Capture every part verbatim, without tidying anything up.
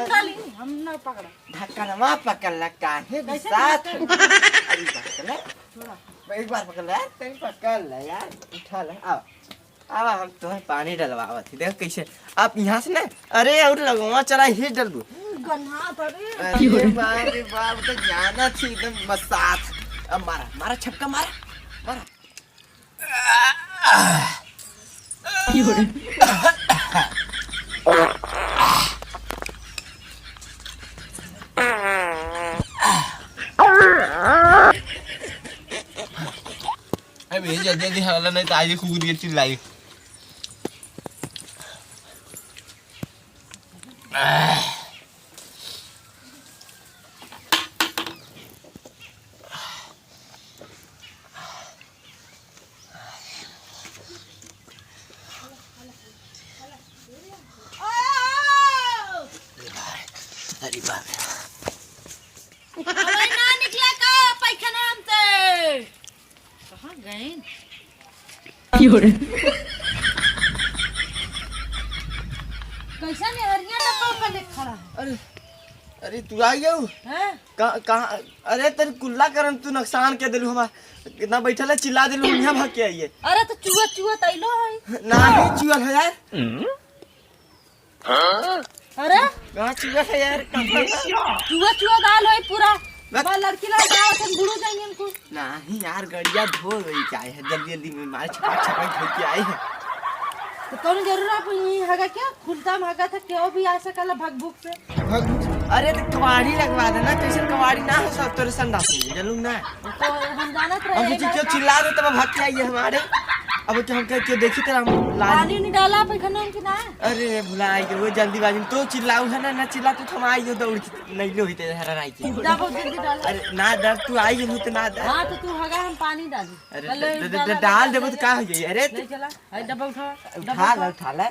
डाली, हम ना पकड़ा। ढक्कनवा पकड़ ला, काहे कैसे गुस्सात ढक्कन? है? अरे पकड़ ले। छोड़ा। एक बार पकड़ ले यार, तनी पकड़ ले यार, उठा ले, आओ। अब हम तोहर पानी डलवावत ही, देख कैसे। आप यहाँ से ना, अरे और लगवा चला, ही डल दू। गन्हात, अरे। अरे बाप रे बाप, तो जाना थी एकदम मसाज। अब मारा, मारा छक्का, मारा, मारा। अबे जल्दी जल्दी हगला, नहीं तो आगे कुकुर के चिल्लाई। अरे बाप रे। अबे ना निकला का पैखाना हमसे? कहाँ गइन? की हो रे? कैसा नेहरिया डब्बा पर ले खड़ा है? अरे, अरे तू आ गयो? हैं? कहाँ, कहाँ? अरे तेरी कुल्ला करन तू नुकसान के दिलू हमार। कितना बैठल है, चिल्ला दिलू, हम यहाँ भाग के आइए। अरे तो चुआ, चुआ तैलो है। नाही चुअल है यार। अरे? कहाँ चुआ है यार? कहाँ? चुआ, चुआ दाल होई पूरा। बस। बा लड़की लड़का अपन बुड़ू जाएंगे इनको। नहीं यार, गड़िया धो गई क्या है? जल्दी जल्दी में मारे छपाक छपाक धो के आए हैं। तो कौन जरूर आप यहीं हगा क्या? खुलता में हगा था, क्यों भी आ सकला भग भुग से। भग भुग से? अरे तो कवाड़ी लगवा देना, कैसे कवाड़ी ना हो सब तोरे संडास में, जलूम ना। तो हम जानत रहे हम सोची एक क्यों बार चिल्ला रहे तब भाग के आई है हमारे। अब तो हम कह क्यों देखी तेरा हम लाज। पानी नहीं डाला पैखाना में कि ना? अरे भुला गए, वो जल्दीबाजी में तो चिल्लाऊ है ना, ना चिल्ला तो हम आई हो दौड़ के नहीं लो ही तेरे हरा राई के। जा बहुत जल्दी डाला। अरे ना डर, तू आई हो तो ना डर। हाँ तो तू हगा हम पानी डाली। अरे पहले ड-, ड-, डाला, ड-, डाल डाला, देबो तो डाला। का हो जाई? अरे ले चला, अरे डब्बा उठा, डब्बा उठा ले, उठा। उठा ले।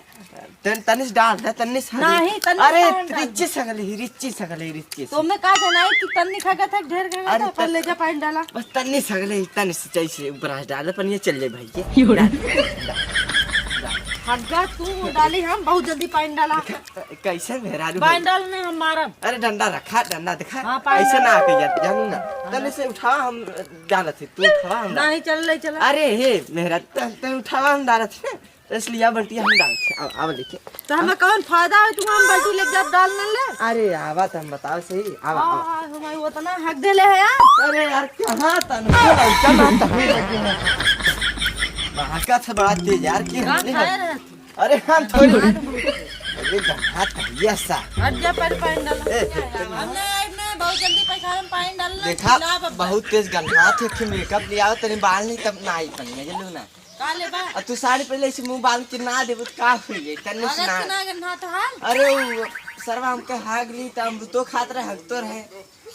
तन-, तनिस डाल दे, तनिस हरी। नहीं, तनिस अरे, डाल, डाल। रिच्ची सगली ही, रिच्ची सगली, रिच्ची तो सगली। मैं का जाना है कि तन्नी खा गया था, ढेर खा गया अरे, था, पर तन-, ले जा पानी डाला। बस तन्नी सगली, तनिस जैसे ऊपर हाथ डाल, पनिया चल जाए भाई के। यो रे। डाल, डाल, डाल। हग्गा तू डाली, हम बहुत जल्दी पानी डाला। कैसे मेहरारू पानी हो? डाल नहीं, हम मारब। अरे, डंडा रखा, डंडा दिखा। हाँ, पानी ऐसे ना डाल। आके जा-, जानू ना। हाँ। तनिस उठा, हम डालत है, तू उठा, हम डाल। नहीं, चल, ले चला। अरे, हे, मेहरा, तन, तन उठावा, हम डालत है। इसलिए बंटी हम डाल छे, आवा, आवा लेके। तो हमें कौन फायदा है, तुम हम बंटी लेके जब डाल न ले? अरे, आवा तो हम बताओ सही, आवा, हाँ, आवा। हाँ, हमें उतना हक दे ले है यार। अरे यार, कहाँ तन, कहाँ तन? वहाँ का था बड़ा तेज यार, कि का हमने खाए रहे? अरे, हम थोड़ी। अरे, गन्हात है, ये सा। हट जा, पर पानी डाल। ए, हमने, हमने बहुत जल्दी पैखाना में पानी डालना, देखा, चिल्ला बब्बा। बहुत तेज गन्हात है, फिर मेकअप ले आओ, तेरे बाल नहीं तब ना आई पनिया, जल्दी ना। का लेबा? आ तू साड़ी पहले ऐसे मुंह बांध के ना देबू तो का होई? तन्ने से अगर ना। तू ना गन्हात हाल। अरे वो सरवा हमके हाग ली त अमृतो खात रहे, हगतो रहे।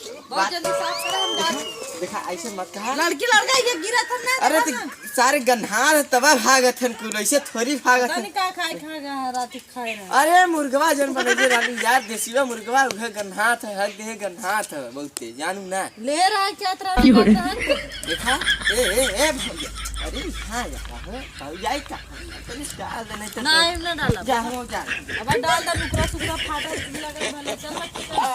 बहुत बात जल्दी साफ करे हम जात। देखा ऐसे मत कहा। लड़की लड़का ये गिरा था ना, अरे देखा तो ना। सारे गन्हार तब भागत हन कुल, ऐसे थोड़ी भागत पता हन। नहीं का खाए खा गया है, रात खाए रहे। अरे मुर्गवा जन बने जे रानी यार, देसीवा मुर्गवा उहे गन्हात है, हग दे गन्हात है बहुते, जानू ना। ले रहा है क्या तेरा की हो रे? देखा, ए, ए, ए, भौजा, अरे, हाँ, यहाँ है, भौजाई का, तनी डाल दे, नहीं तो नहीं, ना डालब। जा, हो जा। अब डाल दे, नुकरा सुकरा फाटल लगे, भले चल, मत चल। आ।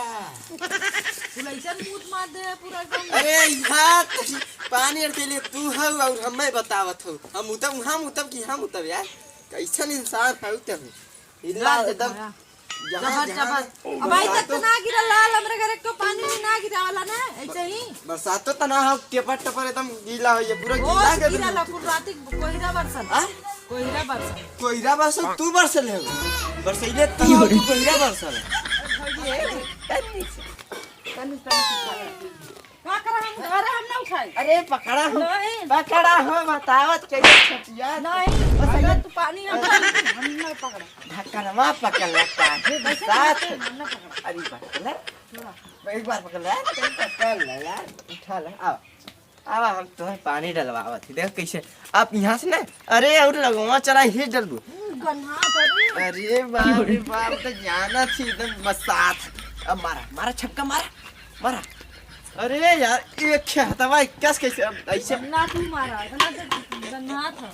तू लइचन मूत मार दे, पूरा एकदम। अरे, यहाँ तो पानी अड़के लिए तू हऊ और हमें बतावत हऊ। हम उतब, हम उतब कि हम उतब यार, कैसन इंसान हऊ तुम? हिला जा, एकदम। जा। जहाँ, जबर, जहाँ जबर। अब भाई, तक बरसातो ना गिरा लाल, हमरे घर एक तो पानी भी ना गिरा वाला ना, ऐसे ही। बरसातो तो ना हो, टेपर टपर एकदम गीला हो, ये पूरा ओ, गीला कर गिरा दिया। ला, कुल राती कोहिरा बरसल। हाँ? कोहिरा बरसल। कोहिरा बरसल, तू बरसल है। बरसैले तू हो, तू कोहिरा बरसल। तनी से, तनी से। का करा हम? अरे हम ना उठाई। अरे पकड़ा हो, नहीं। पकड़ा हो, बतावत के छटिया। नहीं, बस अगर अगर तू पानी हम, हम ना पकड़ा। ढक्कनवा पकड़ लगता है, कैसे साथ। पकड़ते हैं? हम ना पकड़ा। अरे पकड़ ले। छोड़ा। एक बार पकड़ ले यार, पकड़ ले यार, उठा ले, आओ। अब हम तोहर पानी डलवावत ही, देख कैसे। आप यहाँ से ना, अरे और लगवा चला ही डलबू। गन्हात, अरे। अरे बाप रे बाप, तो जाना थी एकदम मसात। अब मारा, मारा छक्का, मारा, मारा। अरे यार, एक खेतवा इक्कीस कैसे, अब ऐसे। ना तू मारा, इतना तो गन्हात है।